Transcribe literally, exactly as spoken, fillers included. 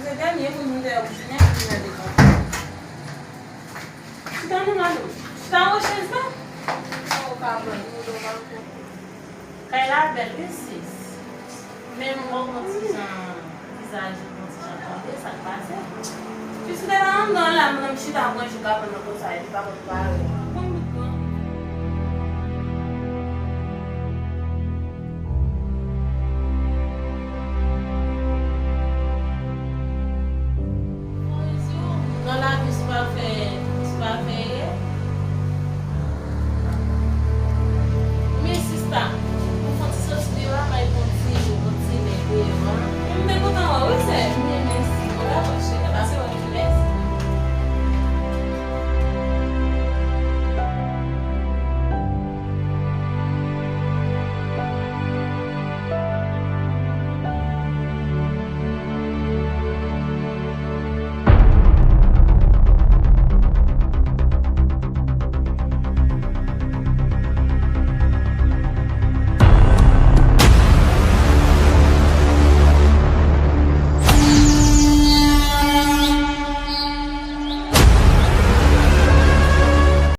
Se dènye moun m te wè pou jounen pou vin nan devan. Chita non, madanm. Chita wè chèz la. Sa ou ka pran, nou do pa ankò. Kay la bèl, wi, sis. Men m wè w gon ti jan, vizaj ou gon ti jan tonbe, sa k pase? Pitit la anndan la, m nan chita, mwen jou ka pran nan konsa, epi pa konn pale. Bon, bon. Nan lavi, se pa fè, se pa fè ye. Men sista, ou fon ti soti deyò a, bay fon ti, fon ti lè deyò a. M te kontan wè w, wi, sè.